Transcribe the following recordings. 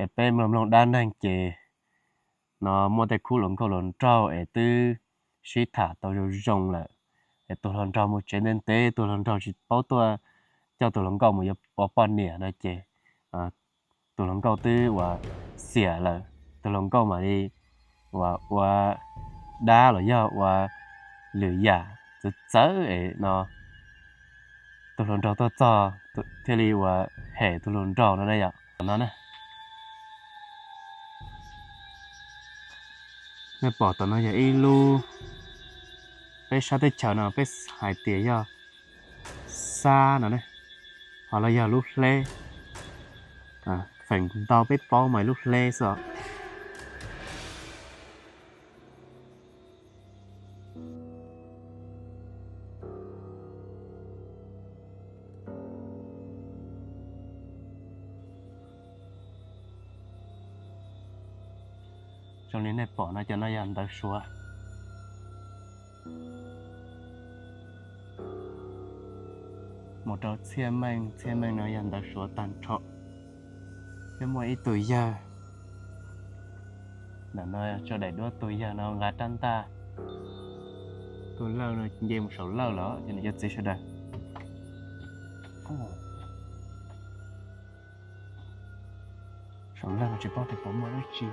Es peb mloog mloog dab neeg ces no muaj tej khub hluas nkauj hluas nraug es twb sib tham tau zoo zoo lawm, es tus hluas nraug mus tsev ntev ntev, tus hluas nraug tsis paub tuaj coj tus hluas nkauj mus yuav ua poj niam no ces tus hluas nkauj twb ua xiam lawm, tus hluas nkauj mam li ua ua dab los yog ua lwm yam txawv txawv es no tus hluas nraug tuaj txog thiaj li ua hem tus hluas nraug no na yom. No na, nej pom tom no yog ib lub, peb sab teb chaws no peb hais tias yog xab no ne, ho los yog lub hleb, feem ntau peb paub mas lub hleb xwb os. Zoo li nej pom no cov no yog ntawv Suav. Mus rau txhiaj meej, txhiaj meej no yog ntawv Suav tag nrho. Thiab muaj ib tug yawg ntawm no tso daim duab, tus yawg no nqa rab ntaj, tus lawj no nce mus saum lawj lawm ces nws cov txiv sawv daws. Saum lawj no tsis paub tias puas muaj dab tsi.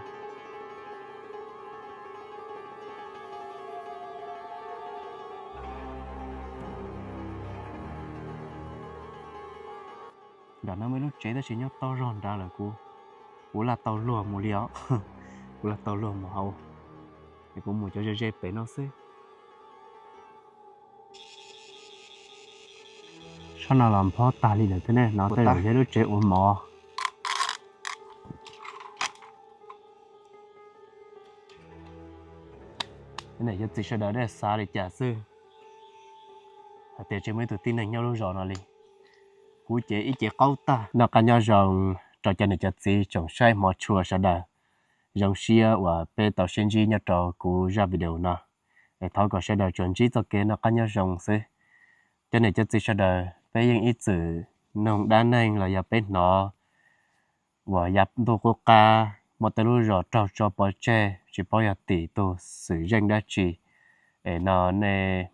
Nram no muaj ib lub tsev tab sis nyob tau zog nrad lawm, kuv, kuv laj tau luag mus li os. Kuv laj tau luag mus hauv, es kuv mus cov ze ze pem no xwb. Sab no los nphob tag li lawm thiab ne, no tej zaum yog lub tsev ua mov. Cov txiv sawv daws nej xav li cas xwb, hais tias tsis muaj ib tug tib neeg nyob lub zos no li. Kuv ces ib ce qaub tag. Noj qab nyob zoo rau cov niam cov txiv tsoom saib hmov tshua sawv daws. Zoo siab uas peb tau sib ntsib nyob rau kuv zaj video no, es thov kom sawv daws tsuas ntsib txoj kev noj qab nyob zoo xwb. Cov niam cov txiv sawv daws, peb yeej ib txwm noog dab neeg los yog peb hnov uas yav ntuj qub qab muaj tej lub zos raug tso pov tseg tsis paub yog tim tus xwm zeej dab tsi, es no nej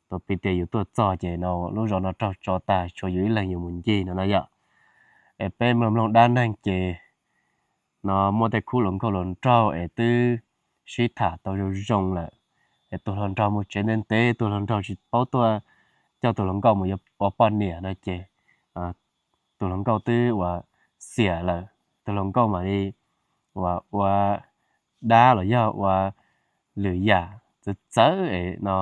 tus piv tias yus tuaj txog ces no lub zos no raug tso tag tshuav yus ib leeg yus mus ncig no na yom. Es peb mloog mloog dab neeg ces no muaj tej khub hluas nkauj hluas nraug es twb sib tham tau zoo zoo lawm, es tus hluas nraug mus tsev ntev ntev, tus hluas nraug tsis paub tuaj coj tus hluas nkauj mus yuav ua poj niam no ces tus hluas nkauj twb ua xiam lawm, tus hluas nkauj mam li ua ua dab los yog ua lwm yam txawv txawv es no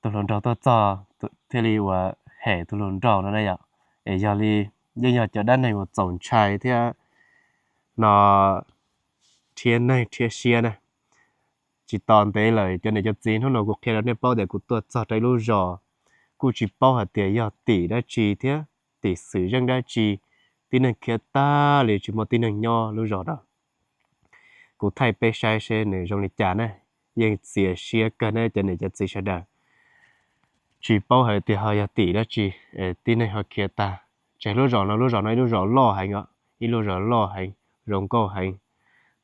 tus hluas nraug tuaj txog thiaj li ua hem tus hluas nraug no na yom. Es yog li yeej yog cov dab neeg uas txaus ntshai thiab no rhiab neeg rhiab siab na. Tsis tos ntev lawm cov niam cov txiv, hnub no kuv qhia rau nej paub tias kuv tuaj txog rau ib lub zos, kuj tsis paub hais tias yog tim dab tsi thiab tim xwm zeej dab tsi, tib neeg khiav tag li tsis muaj tib neeg nyob lub zos no. Kuv thaij peb saib seb nws zoo li cas ne, yeej txias siab kawg ne cov niam cov txiv sawv daws. Tsis paub hais tias ho yog tim dab tsi, tib neeg ho khiav tag. Tseg lub zos no, lub zos no ib lub zos loj heev os, ib lub zos loj heev, zoo nkauj heev,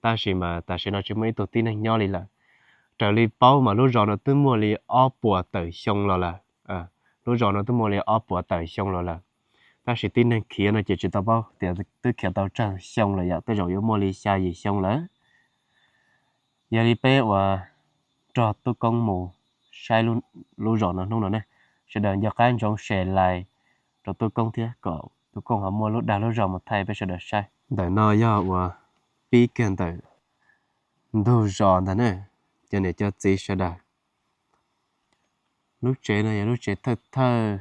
tab sis mas tam sim no tsis muaj ib tug tib neeg nyob li lawm. Raws li paub mas lub zos no twb muaj li ob puas tawm xyoo los lawm. Lub zos no twb muaj li ob puas tawm xyoo los lawm, tab sis tib neeg khiav no ces tsis tau paub tias twb khiav tau tsawg xyoo lawm yom, tej zaum yuav muaj li xya yim xyoo lawm. Yog li peb uas nrog tub koob mus saib lub zos no hnub no ne, sawv daws nco qab ntsoov share like rau tub koob thiab kom tub koob ho muaj lub dag lub zog mus thaij peb sawv daws saib. Ntawm no yog uas pib kiag ntawm ntug zos ntag ne, cov niam cov txiv sawv daws. Lub tsev no yog lub tsev thawj thawj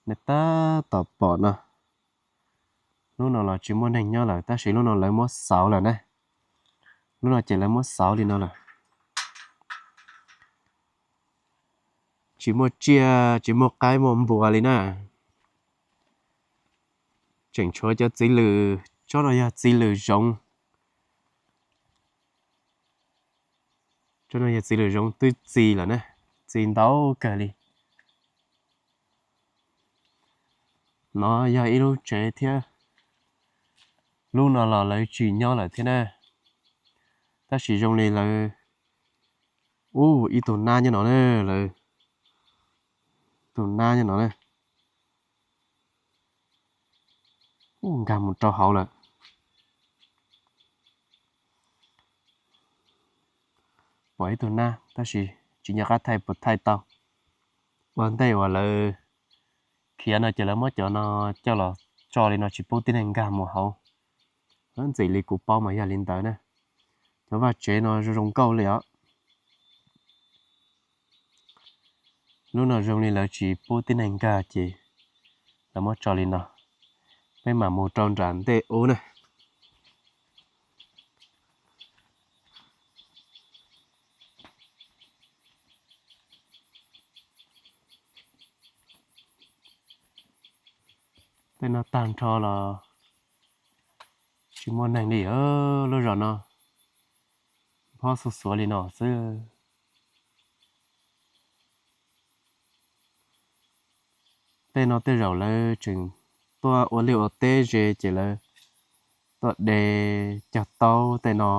nej tab tom pom no. Lub no los tsis muaj neeg nyob lawm tab sis lub no lawv muab xauv lawm na. Lub no ces lawv muab xauv li no lawm. Tsis muaj tsiaj tsis muaj qaib muaj npua li na. Tseem tshuav cov txiv lws, tsob no yog txiv lws zoov. Tsob no yog txiv lws zoov twb txi lawm na, txi ntau kawg li. No yog ib lub tsev thiab. Lub no los lawv tsis nyob lawm thiab na. Tab sis zoo li lawv, ub, ib tug nab nyob no na, lawv, tus nab nyob no na. Ub, nkag mus rau hauv lawm. Pom ib tug nab tab sis tsis nco qab thaij puas thaij tau. Ua ntej uas lawv khiav no ces lawv muab cov no coj los tso li no tsis pub tib neeg nkag mus hauv. Ntxim li kuv paub mas yog li ntawd na. Cov vaj tsev no zoo zoo nkauj li os. Lub no zoo li lawv tsis pub tib neeg nkag ces lawv muab tso li no. Peb mam mus rau nram ntej ub na. Tej no tag nrho los tsis muaj neeg li lub zos no, phob xuj xuav li no xwb. Tej no tej zaum lawv tseem tuaj ua liaj ua teb ze ces lawv tuaj de cog taub tej no.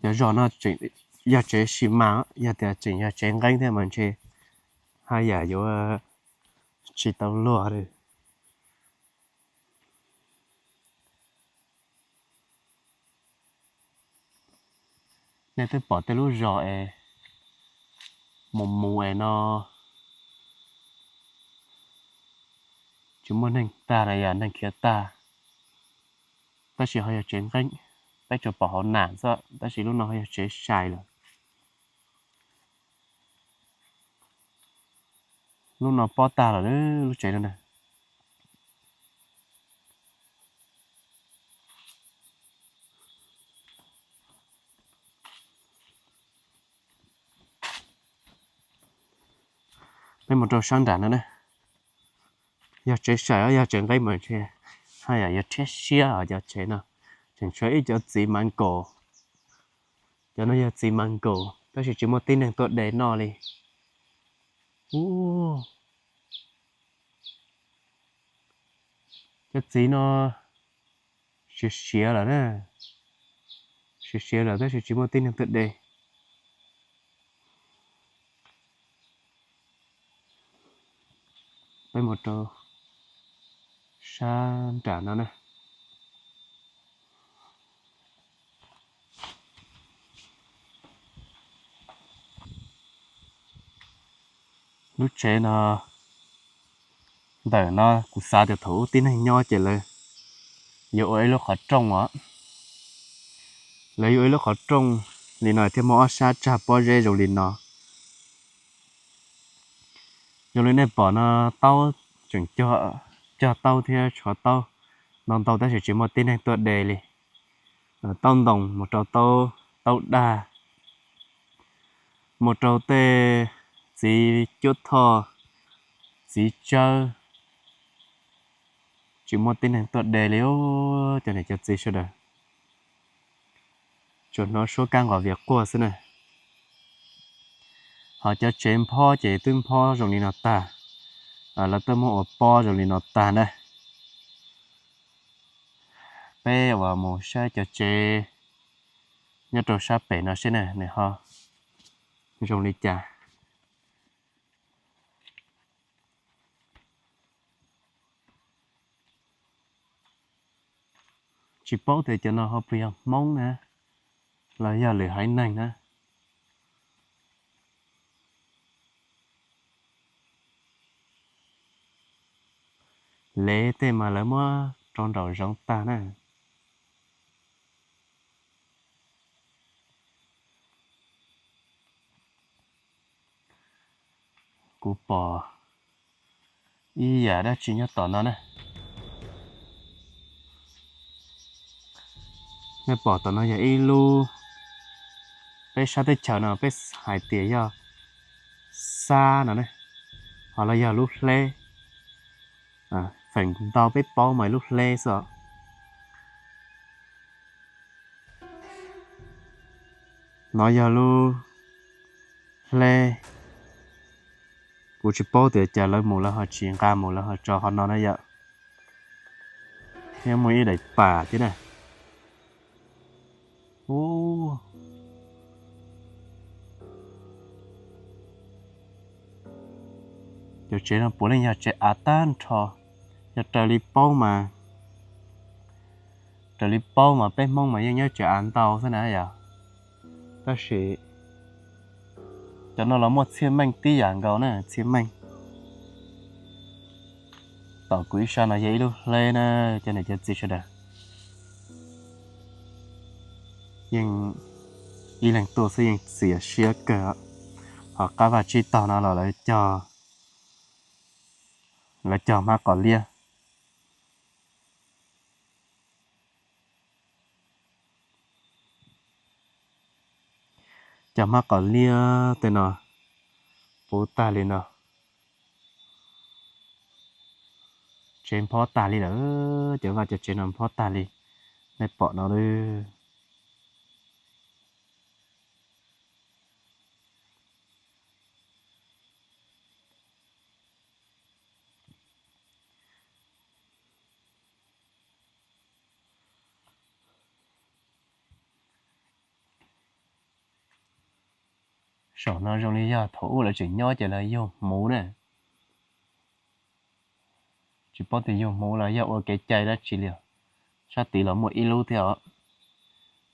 Cov zos no tseem yog tsev xi mas, yog tias tseem yog tsev nqeeb thiab mas ntshe haj yam yuav tsis tau luag li. Nej twb pom tej lub zos es mus mus es no tsis muaj neeg tag na, yog neeg khiav tag, tab sis ho yog tsev nqeeb. Peb tsuas pom hauv nas xwb tab sis lub no ho yog tsev sai lawm. Lub no pob tag lawm lub tsev no na. Peb mus rau sab nram no na. Yog tsev sai os, yog tsev nqeeb mas ntshe haj yam yuav rhiab siab os cov tsev no. Tseem tshuav ib cov txiv mas nkaus. Cov no yog txiv mas nkaus tab sis tsis muaj tib neeg tuaj de noj li. Ub, cov txiv no siav siav lawm na. Siav siav lawm tab sis tsis muaj tib neeg tuaj de. Peb mus rau sab nram no na. Lub tsev no, ntawm no kuv xav tias thaum ub tib neeg nyob ces lawv yuav ua ib lub qhov rooj os. Lawv yuav ua ib lub qhov rooj li no thiaj muaj ob sab tsag pob zeb zoo li no. Zoo li nej pom no, taub tseem cog, cog taub thiab tshuav taub ntau ntau tab sis tsis muaj tib neeg tuaj de li. Taub ntoos mus rau taub, taub dag, mus rau tej txiv cuab thoj, txiv tsawb, tsis muaj tib neeg tuaj de li. Cov niam cov txiv sawv daws tsuas hnov suab kab nqos vias quaj xwb na. Ho cov tsev nphob ces twb nphob zoo li no tag, lawv twb muab ua pob zoo li no tag na. Peb uas mus saib cov tsev nyob rau sab pem no seb na nws ho zoo li cas. Tsis paub tias cov no ho puas yog Hmoob na, los yog lwm haiv neeg na. Lev tej mas lawv muab rau nraum zoov tag na. Kuv pom ib yam dab tsi nyob tom no na. Nej pom tom no yog ib lub, peb sab teb chaws no peb hais tias yog xab no ne, ho los yog lub hleb. Feem ntau peb paub mas lub hleb xwb os. No yog lub hleb, Kuv tsis paub tias cas lawv mus lawv ho tsis nqa mus lawv ho tso qhov no na yom. Thiab muaj ib daim pam thiab na. Cov tsev no puav leej yog tsev av tag nrho. Yog raws li paub mas, raws li paub mas peb Hmoob mas yeej nyob tsev av ntau xwb na yom. Tab sis cov no los muaj txhiaj meej tib yam nkaus na, txhiaj meej. Tom kuv ib sab no yog ib lub hleb na, cov niam cov txiv sawv daws. Yeej ib leeg tuaj xwb yeej txias siab kawg. Ho qab vaj tsib taug no los lawv cog, lawv cog hmab qos liab. Cog hmab qos liab tej no puv tag li no. Tsev nphob tag li lawm, cov vaj cov tsev no nphob tag li. Nej pom no lawm. Saum no zoo li yog thaum ub lawv tseem nyob ces lawv yug hmuv na. Tsis paub tias yug hmuv los yog ua kev cai dab tsi li os. Sab tid los muaj ib lub thiab os.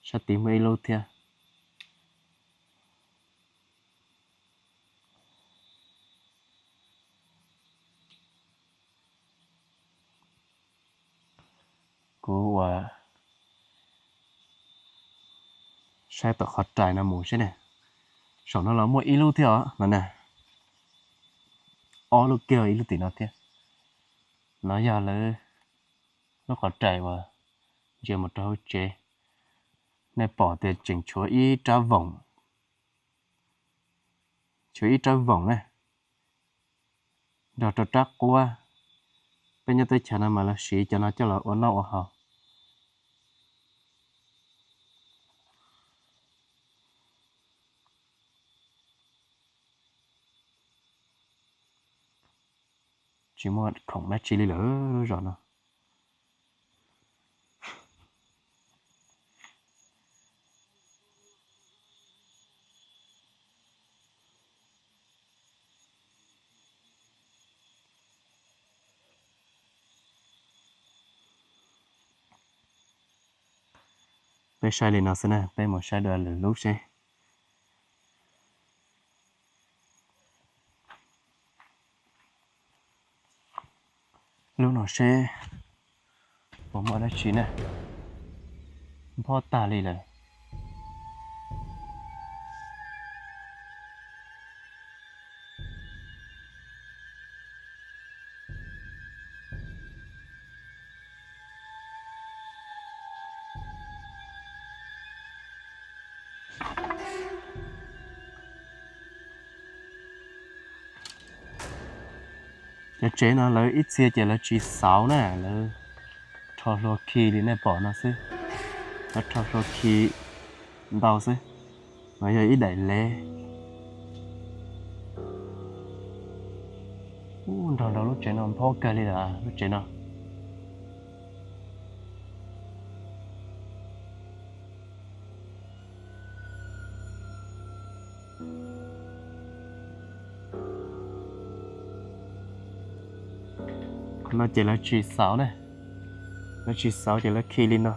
Sab tid muaj ib lub thiab. Kuv ua saib tom qhov rais no mus seb ne. Saum no los muaj ib lub thiab os no na. Ob lub kiag ib lub tim no thiab. No yog lawv lub qhov rais uas ntsia mus rau hauv tsev. Nej pom tias tseem tshuav ib rab voom, tshuav ib rab voom na, nrog rau rab quab. Peb nyob teb chaws no mas lawv siv cov no coj los ua noj ua haus. Tsis muaj khoom dab tsi li lawm lub zos no. Peb saib li no xwb na, peb mus saib dua lwm lub seb. Lub no seb puas muaj dab tsi na. Nphob tag li lawm. Cov tsev no lawv ib txhia ces lawv tsis xauv na, lawv rho hlua khi li nej pom no xwb. Lawv rho hlua khi ntau xwb. No yog ib daim lev. Ub, nrog nrog lub tsev no nphob kawg li lawm lub tsev no. Qhov no ces lawv tsis xauv ne, lawv tsis xauv ces lawv khi li no.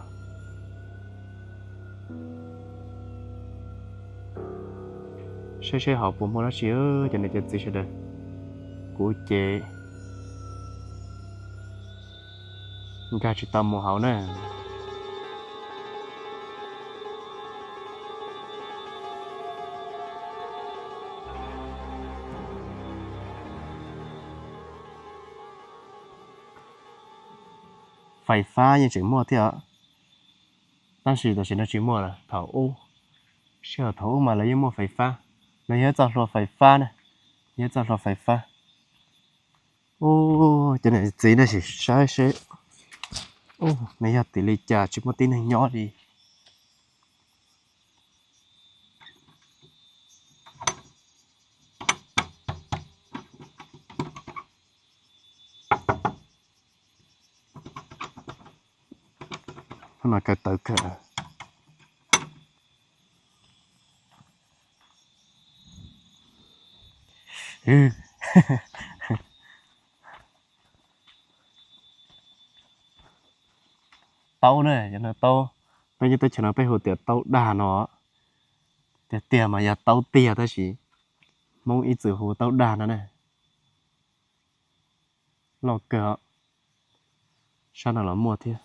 Saib seb hauv puas muaj dab tsi, cov niam cov txiv sawv daws. Kuv ces nkag tsis tau mus hauv na. Fais fab yeej tseem muaj thiab os, tab sis tam sim no tsis muaj lawm. Thaum ub, sij hawm thaum ub mas lawv yeej muaj fais fab. No yog txoj hlua fais fab na, yog txoj hlua fais fab. Ub, cov niam txiv nej sim saib seb. Ub, nws yog tim li cas tsis muaj tib neeg nyob li. No kaw tawv kawg. Taub na, cov no taub, peb nyob teb chaws no peb hu tias taub dag no. Tiag tiag mas yog taub tiag tab sis Hmoob ib txwm hu taub dag no na. Loj kawg, sab no los muaj thiab.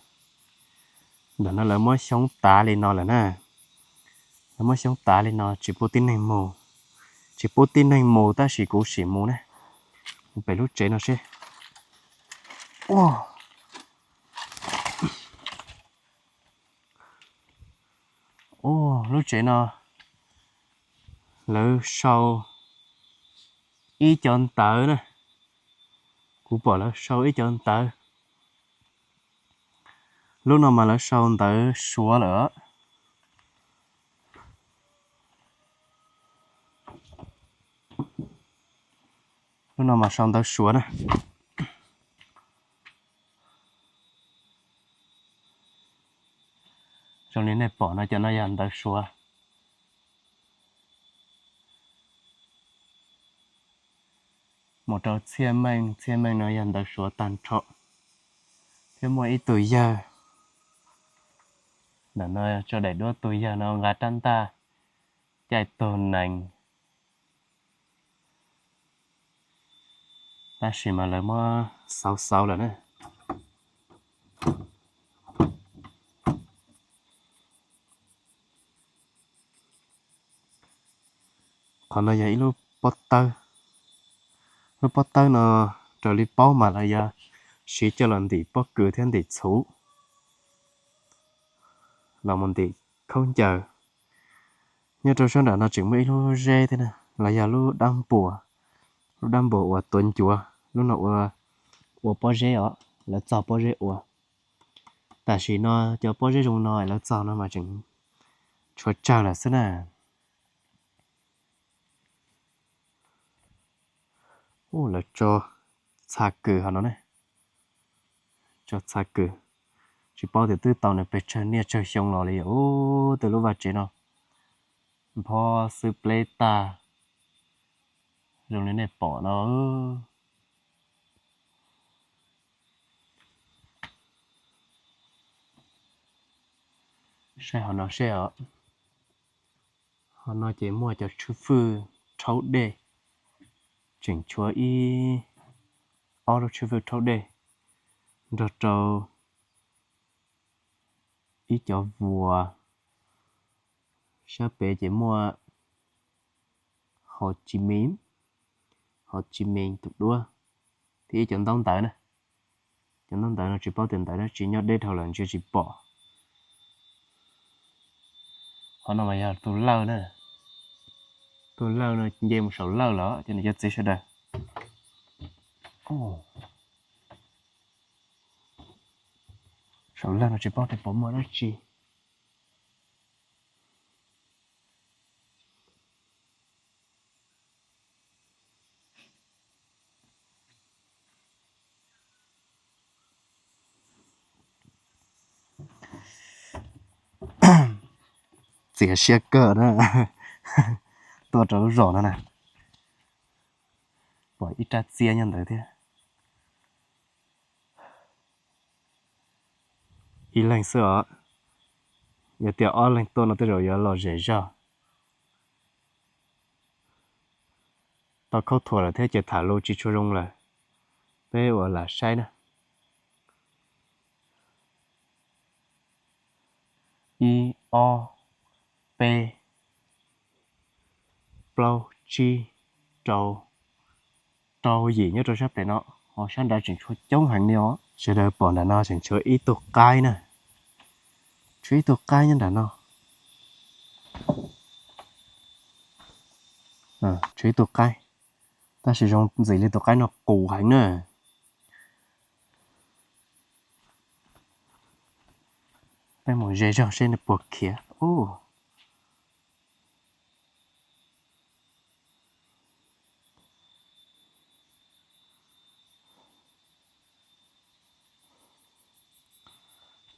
Ntawm no lawv muab xyoob tav li no lawm na. Lawv muab xyoob tav li no tsis pub tib neeg mus. Tsis pub tib neeg mus tab sis kuv sim mus ne, mus pem lub tsev no seb. Ua, lub tsev no lawv sau ib co ntawv na. Kuv pom lawv sau ib co ntawv. Lub no mas lawv sau ntawv Suav lawm. Lub no mas sau ntawv Suav na. Zoo li nej pom no cov no yog ntawv Suav. Mus rau txhiaj meej, txhiaj meej no yog ntawv Suav tag nrho. Thiab muaj ib tug yawg ntawm no tso daim duab, tug yawg no nqa rab ntaj caij tug nees. Tab sis mas lawv muab xauv xauv lawm na. Qhov no yog ib lub pob tawb. Lub pob tawb no raws li paub mas lawv yog siv coj los ntim pob kws thiab ntim txhuv los mus ntim khaub ncaws. Nyob rau sab nram no tseem muaj ib lub zeb thiab na, los yog lub dab npuas, lub dab npuas uas tuav ncuav, lub no ua, ua pob zeb os, lawv txog pob zeb ua. Tam sim no cov pob zeb zoo no lawv txog no mas tseem tshuav tsawg lawm xwb na. Lawv tso txha kws hov no ne, tso txha kws. Tsis paub tias twb tau nws pes tsawg niaj tsawg xyoo los li. Ub, tej lub vaj tsev no nphob xwb pleb tag, zoo li nej pom no. Saib hov no seb os. Hov no ces muaj cov tshwj fwj rhaub dej, tseem tshuav ib ob lub tshwj fwj rhaub dej nrog rau ib cov vuas. Sab pem ces muaj Hồ Chí Minh, Hồ Chí Minh tus duab, thiab ib cov ntaub ntawv na. Cov ntaub ntawv no tsis paub tias ntawv dab tsi, nyob deb dhau lawm ntsia tsis pom. Qhov no mas yog tus lawj na. Tus lawj no nce mus saum lawj lawm, cov niam cov txiv sawv daws. Saum lawj no tsis paub tias puas muaj dab tsi. Txias siab kawg na. Tuaj rau lub zos no na, pom ib rab txiab nyob ntawd thiab. Ib leeg xwb os. Yog tias ob leeg tuaj no tej zaum yuav lom zem zog. Tau khaub thuas lawm thiab ces tham lus tsis tshua zoo lawm. Peb ua lam saib na. Ib, ob, peb, plaub, tsib, rau, rau yim nyob rau sab pem no, ho sab nrad tseem tshuav coob heev li os. Sawv daws pom nram no tseem tshuav ib tug qaib na, tshuav ib tug qaib nyob nram no. Tshuav ib tug qaib, tab sis zoo ntxim li tus qaib no qus heev na. Peb mus ze zog seb nws puas khiav.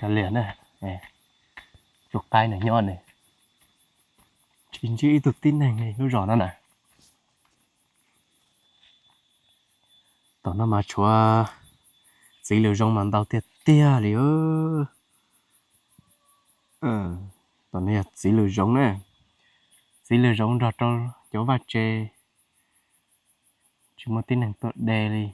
Kav liam na, Tus qaib no nyob ne, tsis ntsib ib tug tib neeg li lub zos no na. Tom no mas tshuav txiv lws zoov mas ntau tiag tiag li. Tom no yog txiv lws zoov na, txiv lws zoov nrog rau cov vaj tse, tsis muaj tib neeg tuaj de li.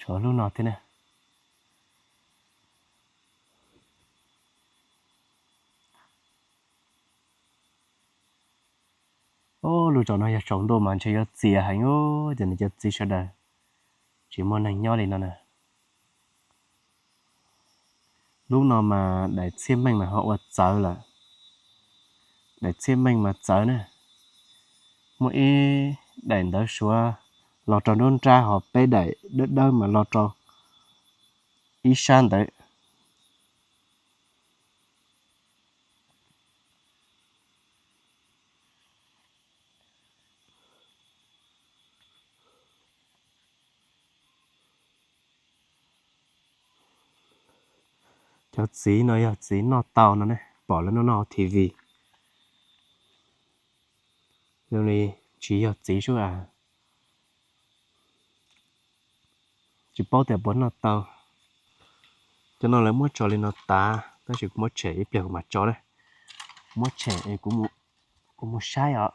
Tshuav lub no thiab na. Lub zos no yog tsaus ntuj mas ntshe yuav txias heev, ces nws cov txiv sawv daws tsis muaj neeg nyob li no na. Lub no mas daim txhiaj meej mas ho ua txawv lawm. Daim txhiaj meej mas txawv na. Muaj ib daim ntawv suav los rau nruab nrab, ho peb daim dawb dawb mas los rau ib sab ntawd. Cov txiv no yog txiv noj tau no ne, pom lawv noj noj T V. Zoo li tsis yog txiv sub as. Tsis paub tias puas noj tau. Cov no lawv muab tso li no tas, tab sis kuv muab tshem ib pliag kuv mam tso na. Muab tshem es kuv mus saib os.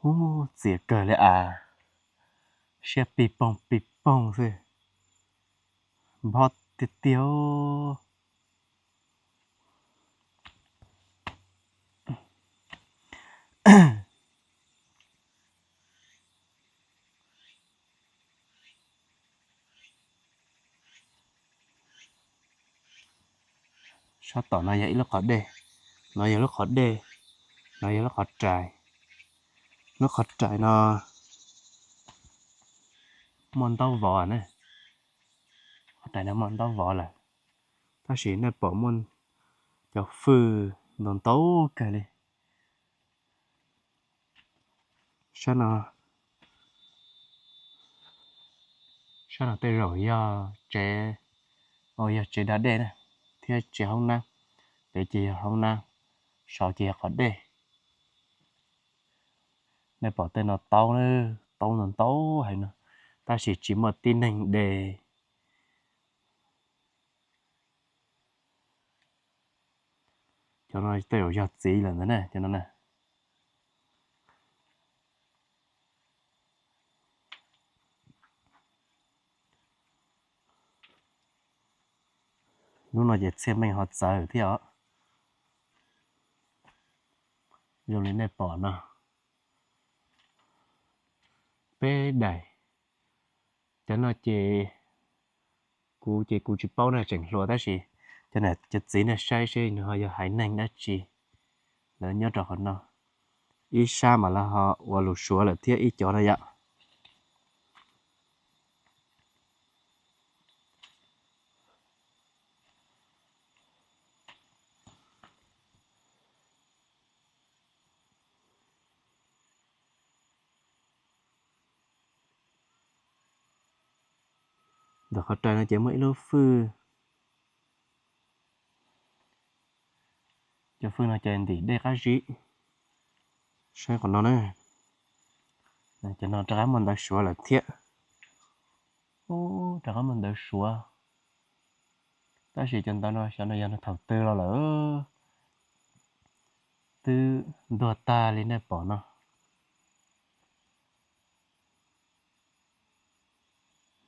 Ub, txias kawg li as. Siab pig poog pig poog xwb. Nphob tiag tiag. Sab tom no yog ib lub qhov dej, no yog lub qhov dej, no yog lub qhov rais. Lub qhov rais no muaj ntaub vov na, qhov rais no muaj ntaub vov lawm, tab sis nej pom muaj cov fwj ntau ntau kawg li. Sab no, sab no tej zaum yog tsev, yog tsev da dej na, thiab tsev hoob nab. Pem ces yog hoob nab, saud ces yog qhov dej. Nej pom tej no taub, taub ntau ntau heev no, tab sis tsis muaj tib neeg de. Cov no tej zaum yog txiv lawm ntag na, cov no na. Hnub no ces txhiaj meej ho txawv thiab os. Zoo li nej pom no, peb daim. Cov no ces kuv ces kuv tsis paub na, tseem hluas tab sis cov txiv nej saib seb nws ho yog haiv neeg dab tsi. Lawv nyob rau qhov no, ib sab mas lawv ho ua lus Suav lawm thiab ib cov no yom. Ntawm qhov rais no ces muaj ib lub fwj. Cov fwj no ces ntim dej qab zib. Saib qhov no na, cov no rov qab muaj ntawv Suav lawm thiab. Rov qab muaj ntawv Suav, tab sis cov ntawv no xyov no yog thaum twg los lawm, twb ntuag tag li nej pom no.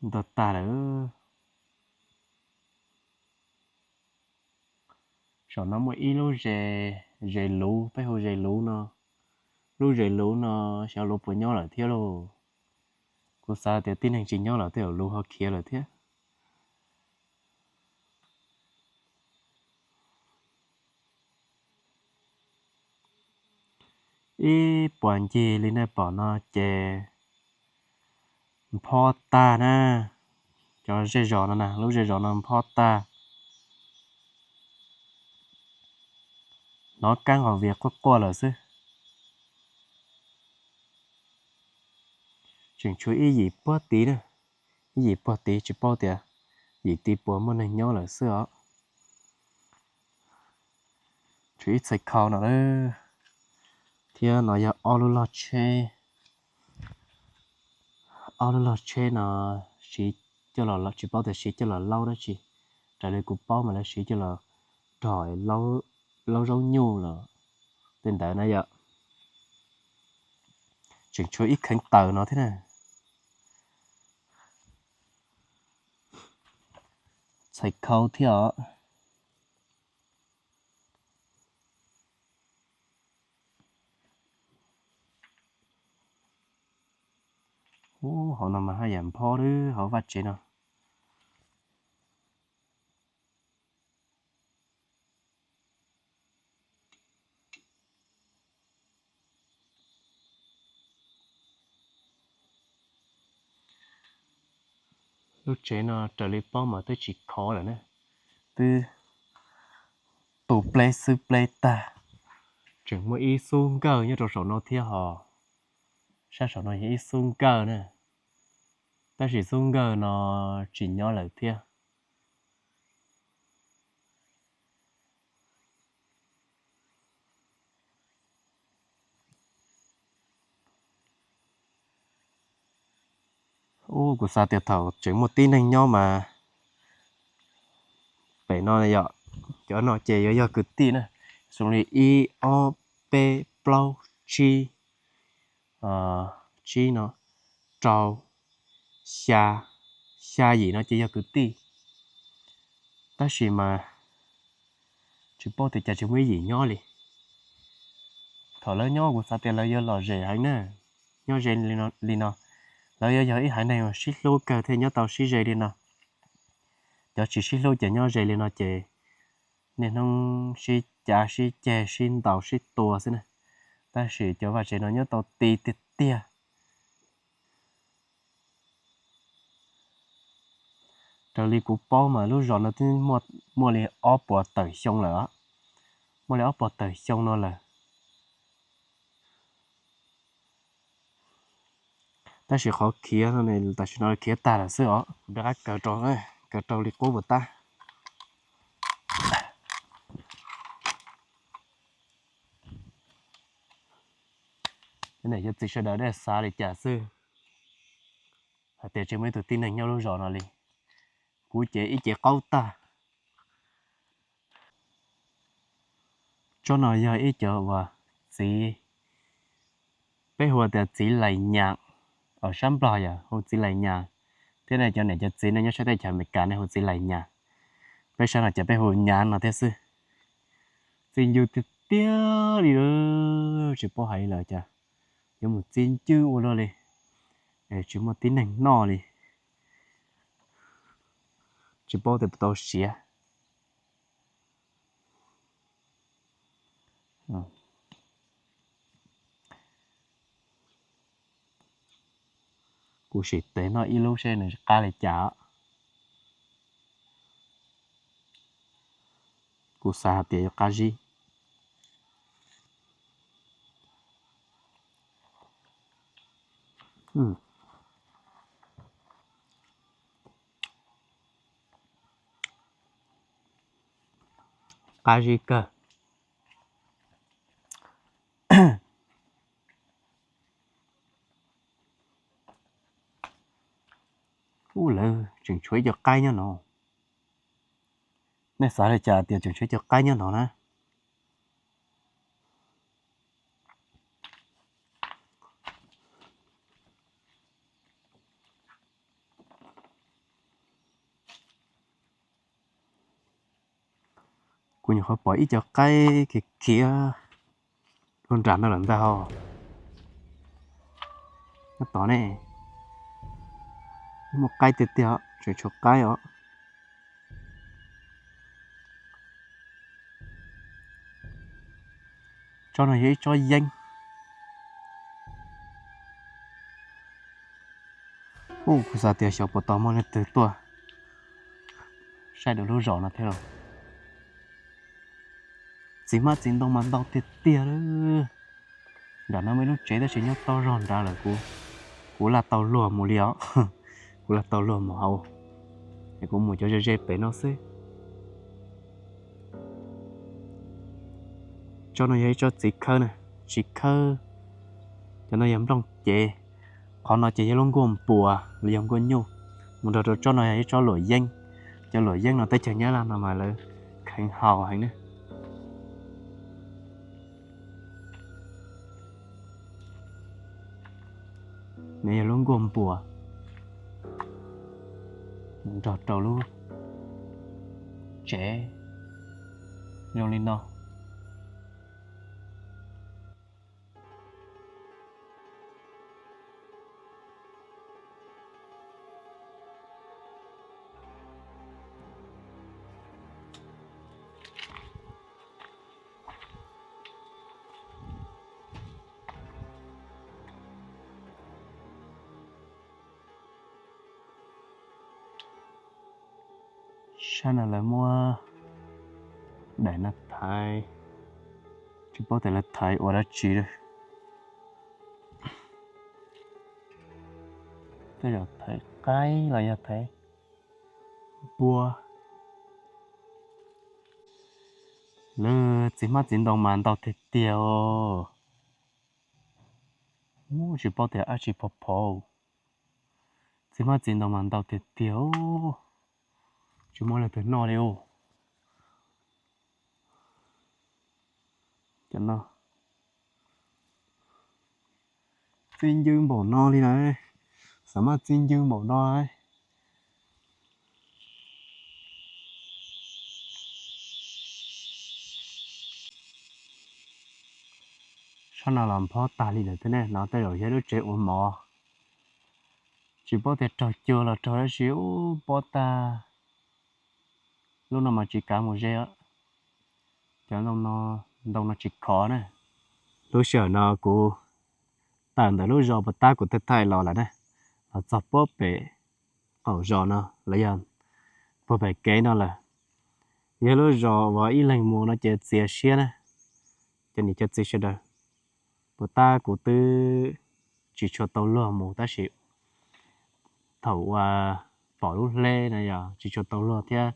Ntuag tag lawm. Saum no muaj ib lub ze, ze luv, peb hu ze luv no. Lub ze luv no xyov luv puas nyob lawm thiab lauj. Kuv xav tias tib neeg tsis nyob lawm tej zaum luv ho khiav lawm thiab. Ib puas ncig li nej pom no ces nphob tag na. Cov zej zos no na, lub zej zos no nphob tag. Hnov kab nqos vias quaj quaj lawm xwb. Tseem tshuav ib yim puag tid na, ib yim puag tid tsis paub tias yim tid puas muaj neeg nyob lawm xwb os. Tshuav ib txhais khau no lawm, thiab no yog ob lub log tsheb. Ob lub log tsheb no siv coj los, tsis paub tias siv coj los laub dab tsi. Raws li kuv paub mas lawv siv coj los rog laub zaub nyuj los tej ntawd na yom. Tseem tshuav ib kheev taws no thiab na. Txhais khau thiab os. Ub, hauv no mas haj yam nphob lawm hauv vaj tsev no. Lub tsev no raws li paub mas twb tsis khov lawm na, twb tu pleb xwb pleb tag. Tseem muaj ib xub nkawj nyob rau saum no thiab hos. Sab saum no yog ib xub nkawj na, tab sis xub nkawj no tsis nyob lawm thiab. Ub, kuv xav tias thaum tseem muaj tib neeg nyob mas pem no yom, cov no ces yuav yog kwv tij na. Xws li ib, ob, peb, plaub, tsib, tsib no, rau, xya, xya yim no ces yog kwv tij. Tab sis mas tsis paub tias cas tsis muaj ib yim nyob li. Thaum lawv nyob kuv xav tias lawv yuav lom zem heev na, nyob ze li no, lawv yuav yog ib haiv neeg sib hlub kawg thiaj nyob tau sib ze li no. Cov tsis sib hlub ces nyob ze li no ces niaj hnub sib cav sib ceg sib ntaus sib tua xwb na. Tab sis cov vaj tsev no nyob tau ti tiag tiag. Raws li kuv paub mas lub zos no twb muaj li ob puas tawm xyoo lawm, muaj li ob puas tawm xyoo no lawm. Tab sis qhov khiav no tam sim no khiav tag lawm xwb os. Kuv rov qab kaw rau, kaw rau li qub puas tab. Cov niam cov txiv sawv daws nej xav li cas xwb, hais tias tsis muaj ib tug tib neeg nyob lub zos no li. Kuv ces ib ce qaub tag. Tsob no yog ib cov uas txiv, peb hu tias txiv lais nyas, sab Nplog yog hu txiv lais nyas, thiab nej cov niam cov txiv nej nyob sab teb chaws Amelikas nej hu txiv lais nyas. Peb sab no ces peb hu nyas no thiab xwb. Txi ncw tiag tiag li, tsis paub hais li lawm cas yuav mus txi ncw ua luaj li, tsis muaj tib neeg noj li, tsis paub tias puas tau siav. Kuv sim tes noj ib lub seb nws qab li cas. Kuv xav hais tias yuav qab zib. Qab zib kawg. Ub, lawv tseem tshuav ib co qaib nyob no. Nej xav li cas tias tseem tshuav ib co qaib nyob no na? Kuv nyuam qhuav pom ib co qaib khiav khiav dua nram no lawm ntag hos. Nyob tod ne, muaj qaib tiag tiag, tseem tshuav qaib os. Tsob no yog ib tsob yeeb, Kuv xav tias xyov puas tau muaj leej twg tuaj saib dua lub zos no thiab los. Txiv hmab txiv ntoo mas ntau tiag tiag li. Nram no muaj ib lub tsev tab sis nyob tau zog nrad lawm, kuv, kuv laj tau luag mus li os. Kuv laj tau luag mus hauv, es kuv mus cov ze ze pem no xwb. Tsob no yog ib tsob txiv khawb na, txiv khawb. Cov no yog nplooj cev. Qhov no ces yog lub nkuaj npuas los yog nkuaj nyuj. Mus nrog rau tsob no yog ib tsob luam yeeb. Cov luam yeeb no teb chaws Nyab Laj no mas lawv kheev haus heev ne. Nws yog lub nkuaj npuas, nrog rau lub tsev zoo li no. Sab no lawv muab daim no thaiv, tsis paub tias lawv thaiv ua dab tsi li. Tej zaum thaiv qaib los yog thaiv npua. Lawv txiv hmab txiv ntoo mas ntau tiag tiag os. Tsis paub tias dab tsi phov phov. Txiv hmab txiv ntoo mas ntau tiag tiag os. Tsis muaj leej twg noj li os. Cov no txi ncw npaum no li na. Xav mas txi ncw npaum no. Sab no los nphob tag li lawm thiab ne. No tej zaum yog lub tsev ua mov. Tsis paub tias raug cua los raug dab tsi ub, nphob tag. Lub no mas tsis kav mus ze. Cov ntoo no tsis khov na. Lub sij hawm no kuv tawm ntawm lub zos puas tab kuv thaij thaij los lawm na, los txog puag pem qaum zos no los yog puag pem kev no lawm. Yog lub zos uas ib leeg mus no ces txias siab na. Cov niam cov txiv sawv daws, puas tab kuv twb tsis tshua tau luag mus tab sis thaum uas pom lub hleb no yog tsis tshua tau luag thiab.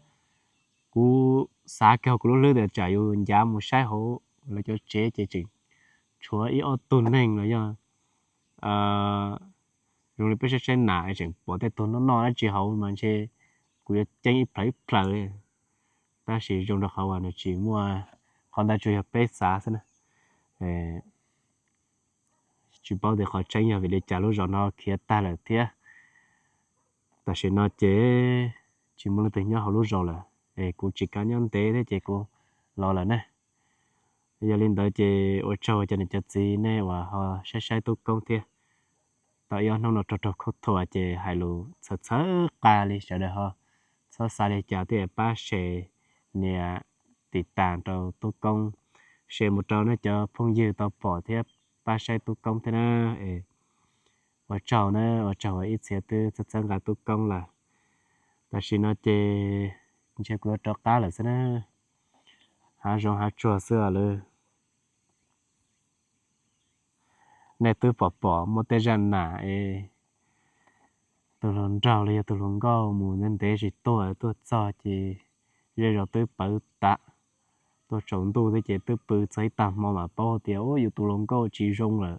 Kuv xav kiag kuv lub hlwb tias tsam yus ncav mus saib hauv lawv cov tsev ces tseem tshuav ib ob tug neeg los yog zoo li peb saib saib nas tseem pom tej tug noj noj dab tsi hauv mas ntshe kuv yuav ceeb ib plhaw ib plhaw li. Tab sis zoo rau qhov uas nws tsis muaj, qhov ntawd tsuas yog peb xav xwb na. Tsis paub tias qhov tseeb yog vim li cas lub zos no khiav tag lawm thiab. Tam sim no ces tsis muaj leej twg nyob hauv lub zos lawm es kuv tsis kav nyob ntev thiab ces kuv los lawm ne. Yog li ntawd ces ua tsaug cov niam cov txiv nej uas ho saib saib Tub Koob thiab. Tau ib ob hnub no raug raug khaub thuas ces hais lus txhawv txhawv qa li, sawv daws ho txhob xav li cas thiab pab share nias tiv tas rau Tub Koob, share mus rau nej cov phooj ywg tau pom thiab pab saib Tub Koob thiab na. Es ua tsaug na, ua tsaug uas ib txhia twb txhawb txhawb nqa Tub Koob lawm. Tam sim no ces ntshe kuv yuav rov qab lawm xwb na. Hav zoov hav tsuag xwb lawm. Nej twb pom pom muaj tej zaj nam es tus hluas nraug los yog tus hluas nkauj mus ntev ntev tsis tuaj, tuaj txog ces zej zos twb pawv tas. Tuaj tsaus ntuj thiab ces twb pw txog ib tag hmo mam paub tias ub yus tus hluas nkauj tsis zoo lawm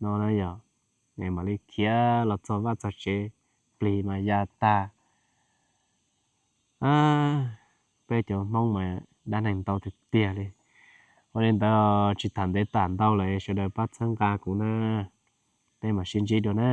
no na yog. Mam li khiav los txog vaj txog tsev, plig mas ya tag. Peb cov Hmoob mas dab neeg ntau tiag tiag li. Ua li ntawd tsis tham ntev tham ntau lawm, sawv daws pab txhawb nqa kuv na. Peb mam sib ntsib dua na.